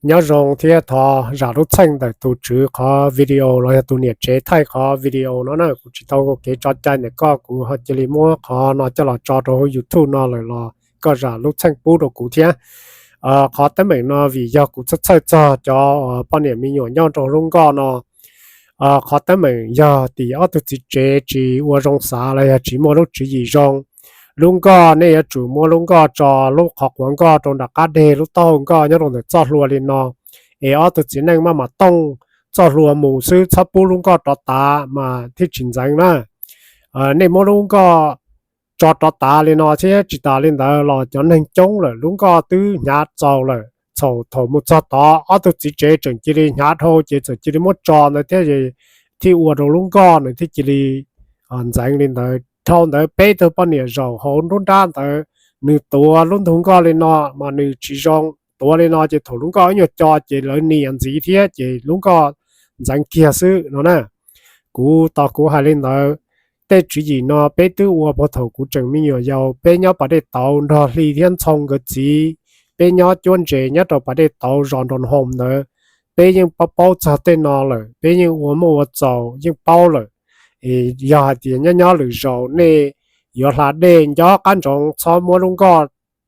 nyob zoo thiab thov zam lub txheej ntawm tus tswv qhov video los yog tus niam tsev thaij qhov video no na. Kuv tsis tau kev tso cai ntawm koj, kuv ho cia li muab qhov no coj los tso rau hauv YouTube no lawm los koj zam lub txheej pub rau kuv thiab. Qhov teeb meem no vim yog kuv txhawj txhawj txog cov poj niam me nyuam nyob rau lub nkoj no. Qhov teeb meem yog tim ob tug txiv tsev tsis ua zoo xav los yog tsis muaj lub tswv yim zoo. Lub nkoj nej yuav tsum muab lub nkoj tso, lub qhov quav nkoj rau nram qab deg, lub taub hau nkoj nyob rau ntawm txoj hlua li no, es ob tug txiv neej maj mam tooj txoj hlua mus xwb, txhob pub lub nkoj rov tav mas thiaj tsis ntxeev na. Nej muab lub nkoj tso rov tav li no thiab tsis tas li ntawd los cov neeg coob lawm, lub nkoj twb hnyav txaus lawm, txhaum thaum mus txog tod ob tug txiv tsev tseem cia li hnyav dhau ces txawm cia li muab tso ntawd thiab, thiaj ua rau lub nkoj nws thiaj cia li ntxeev li ntawd. Dhau ntawd peb tug poj niam zaum hauv nruab nrab ntawd, nws tuav lub ntug nkoj li no mas nws tsis zoo, tuav li no ces thaum lub nkoj ib nyuag co ces lawv nias ntxiv thiab ces lub nkoj ntxeev kiag xwb no na. Kuv tos kuv hais li ntawd, tej tswv yim no peb twb ua puag thaum kuv tseem me nyuam yaus, peb nyob pas dej tauv nrog Hli thiab Ntxhoo nkawd txiv, peb nyob cuab ntses nyob rau pas dej tauv zos Nroos Hoos ntawd, peb yeej paub paub txog tej no lawm, peb yeej ua muaj ua txaus yeej paub lawm. Yog hais tias nyob nyob lwm zaus nej yuav hla dej nco qab ntsoov txhob muab lub nkoj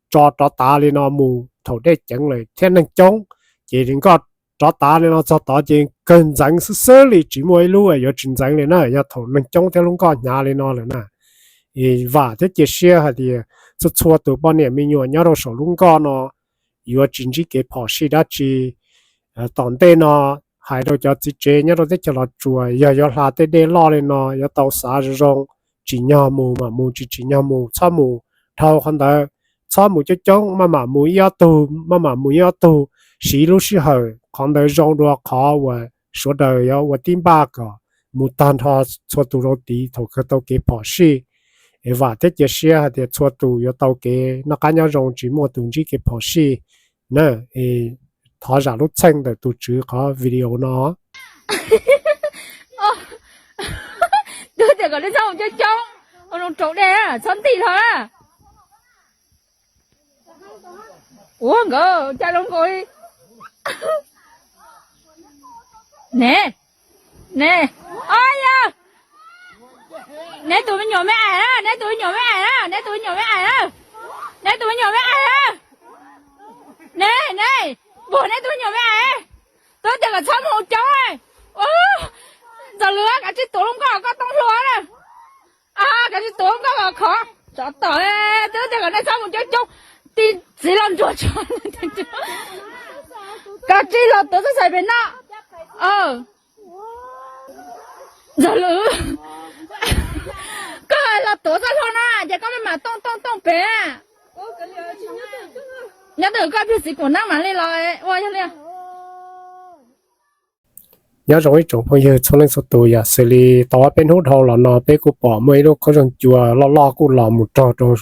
tso rov tav li no mus thaum dej ceev lawm thiab neeg coob, ces nkoj rov tav li no txog tod ces kawg ntxeev xwb xwb li, tsis muaj ib lub yuav tsis ntxeev li na, yog thaum neeg coob thiab lub nkoj hnyav li no lawm na. Es vam thiab cia siab hais tias txhua txhua tus poj niam me nyuam nyob rau saum lub nkoj no yuav tsis ntsib kev phom sij dab tsi. Tom ntej no hais rau cov txiv tsev nyob rau teb chaws Los Tsuas, yog yuav hla tej dej loj li no yuav tau xav zoo zoo, tsim nyog mus mam mus, tsis tsim nyog mus txhob mus. Dhau qhov ntawd txhob mus coob coob, maj mam mus ib ob tug, maj mam mus ib ob tug, siv lub sij hawm qhov ntawd zoo dua qhov uas sawv daws yuav ua tib npaj kom mus tag nrho txhua tus rau tid thaum kawg tau kev phom sij. Es vam thiab cia siab hais tias txhua tus yuav tau kev noj qab nyob zoo tsis muaj tus ntsib kev phom sij na. Thov zam lub txheej ntawm tus tswv qhov video no. Twb tias kom nej txhob mus coob coob, ua zoo raus dej txhob nti hlo. Ua nkawd cas zoo nkaus li. Ne, ne, o yog, neb tus me nyuam me ais na, neb tus me nyuam me ais na, neb tus me nyuam me ais na, neb tus me nyuam me ais na, ne, ne, puag neb tus me nyuam me ais, twb tias kom txhob mus coob. Ntxawg Lwm, kav tsij tuav lub nkoj koj tooj hlua na. Kav tsij tuav lub nkoj los khov tsov tom, twb tias kom nej txhob mus coob coob, tij txiv los nruag tso. Kav tsij los tuav txoj xais pem no. Ntxawg Lwm, koj los tuav txoj hlua no ces koj maj mam tooj tooj tooj pem. Nyob twg koj plig txiv kuam nab mam li los ua yog li. Nyob zoo ib tsoom phooj ywg txhua leej txhua tus, yam xws li tau ob peb hnub dhau los no peb kuj pom muaj ib lub khaub zeeg cua loj loj kuj los mus raug rau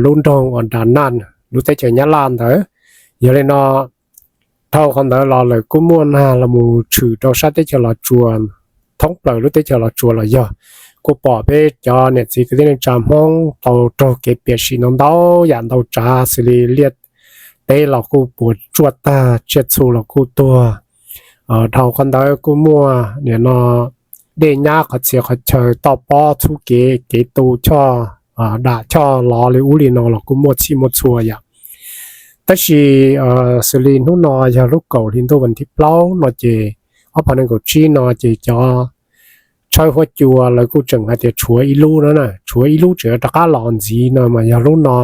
lub nroog uas Da Naj, lub teb chaws Nyab Laj ntawd. Yog li no, dhau qhov ntawd los lawm kuj muaj nag los mus tshwm rau sab teb chaws Los Tsuas, thoob plaws lub teb chaws Los Tsuas los yog. Kuj pom peb cov niam txiv kwv tij neej tsa Hmoob tau raug kev piam sij ntau ntau yam ntau tsav xws li liaj teb los kuj puas tsuaj tag, tsiaj txhu los kuj tuag. Dhau qhov ntawd kuj muaj nim no dej nyab qhov txhia qhov chaw, toj pob txhub kev, kev tu choj, dam choj lov li ub li no los kuj muaj txhij muaj txhua yam. Tab sis xws li hnub no yog lub kaum hli ntuj vas thib plaub no ces ob phav nees nkaum tsib no ces cov tshawb huab cua lawv kuj tseem hais tias tshuav ib lub no na, tshuav ib lub tseem rov qab los ntxiv no mas yog lub no.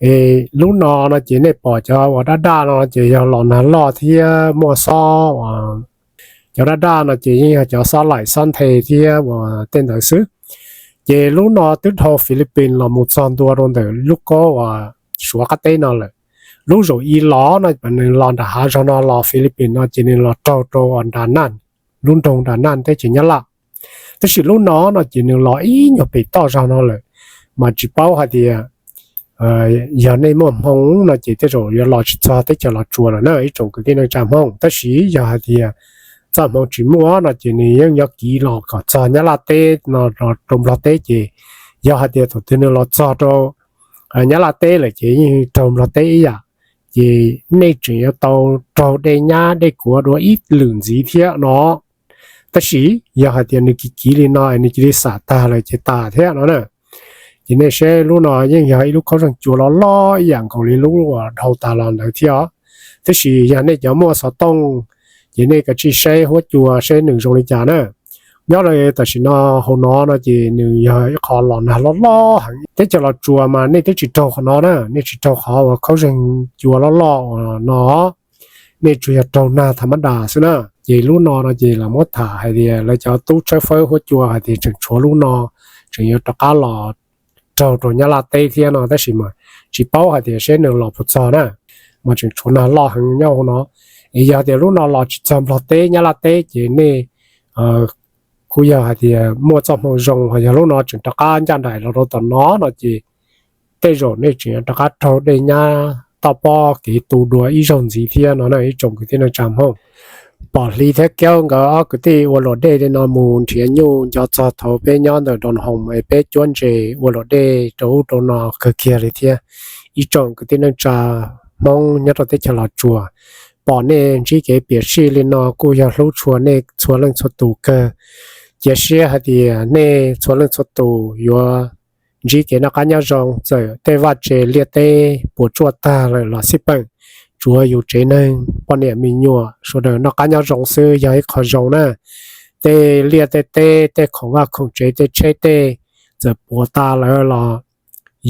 Es lub no no ces nej pom cov uas daj daj no ces yog los nag loj thiab muaj xob, cov daj daj no ces yeej yog cov xob laim xob nthe thiab uas tej ntawd xwb. Ces lub no twb dhau Philippines los mus txog ntua rau ntawm lub kob uas Suav qab teb no lawm. Lub zaum ib los no nws los nram hav zog no los Philippines no ces nws los raug rau uas Da Naj, lub nroog Da Naj teb chaws Nyab Laj. Tab sis lub no no ces nws los ib nyuag pem toj zog no lawm, mas tsis paub hais tias yog nej muaj hmoo no ces tej zaum yuav los tsis txog teb chaws Los Tsuas lawm na ib tsoom kwv tij neej tsa Hmoob. Tab sis yog hais tias txoj hmoo tsis muaj no ces nws yeej yuav kiv los kom txog Nyab Laj teb no rau Nplog teb ces yog hais tias thaum twg nws los txog rau Nyab Laj teb lawm ces yeej raug Nplog teb ib yam. ces nej tseem yuav tau raug dej nyab dej kuav dua ib lwm ntxiv thiab no. Tab sis yog hais tias nws kiv kiv li no nws cia li xam tag lawm ces tas thiab no na. Ces nej saib lub no yeej yog ib lub khaub zeeg cua loj loj ib yam nkaus li lub uas dhau tas los ntawd thiab os. Tab sis yog nej cov muaj xov tooj ces nej kav tsij saib huab cua saib nws zoo li cas na. Nyob rau tam sim no hauv no no ces nws yog ib qho los nag loj loj heev. Teb chaws Los Tsuas mas nej twb tsis raug qhov no na, nej tsis raug qhov uas khaub zeeg cua loj loj uas no, nej tsuas yog raug nag tham mab das xwb na. Ces lub no no ces los muab tham hais tias lawv cov tub tshawb fawb huab cua hais tias tseem tshuav lub no, tseem yuav rov qab los raug rau Nyab Laj teb thiab no, tab sis mas tsis paub hais tias seb nws los puas txog na, mas tseem tshuav nag loj heev nyob hauv no. Es yog tias lub no los tsis txog Nplog teb Nyab Laj teb ces nej kuj yog hais tias muaj txoj hmoo zoo, ho yog lub no tseem rov qab ncaj nraim los rau tom no no ces tej zaum nej tseem yuav rov qab raug dej nyab toj pob kev tu dua ib zaug ntxiv thiab no na ib tsoom kwv tij neej tsa Hmoob. Pom Hli thiab Kaub nkawd ob kwv tij ua luam dej li no mus nrhiav nyuj nco txog thaum peb nyob ntawm Doo Hoos es peb cuab ntses ua luam dej rau ub rau no kawg kiag li thiab. Ib tsoom kwv tij neej tsa Hmoob nyob rau teb chaws Los Tsuas, pom nej ntsib kev piam sij li no kuj yog hlub tshua nej txhua leej txhua tus kawg. Cia siab hais tias nej txhua leej txhua tus yuav ntsib kev noj qab nyob zoo, txawm tej vaj tse liaj teb puas tsuaj tag lawm los xij peem, tsuav yus tsev neeg poj niam me nyuam sawv daws noj qab nyob zoo xwb yog ib qho zoo na. Tej liaj tej teb, tej khoom vaj khoom tsev, tej tsheb tej txawm puas tas lawm los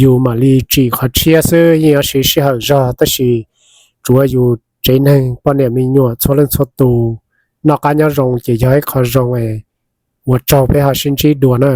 yus mam li tsim qhov tshiab xwb yeej yuav siv sij hawm zog, tab sis tsuav yus tsev neeg poj niam me nyuam txhua leej txhua tus noj qab nyob zoo ces yog ib qho zoo es ua tsaug peb ho sib ntsib dua na.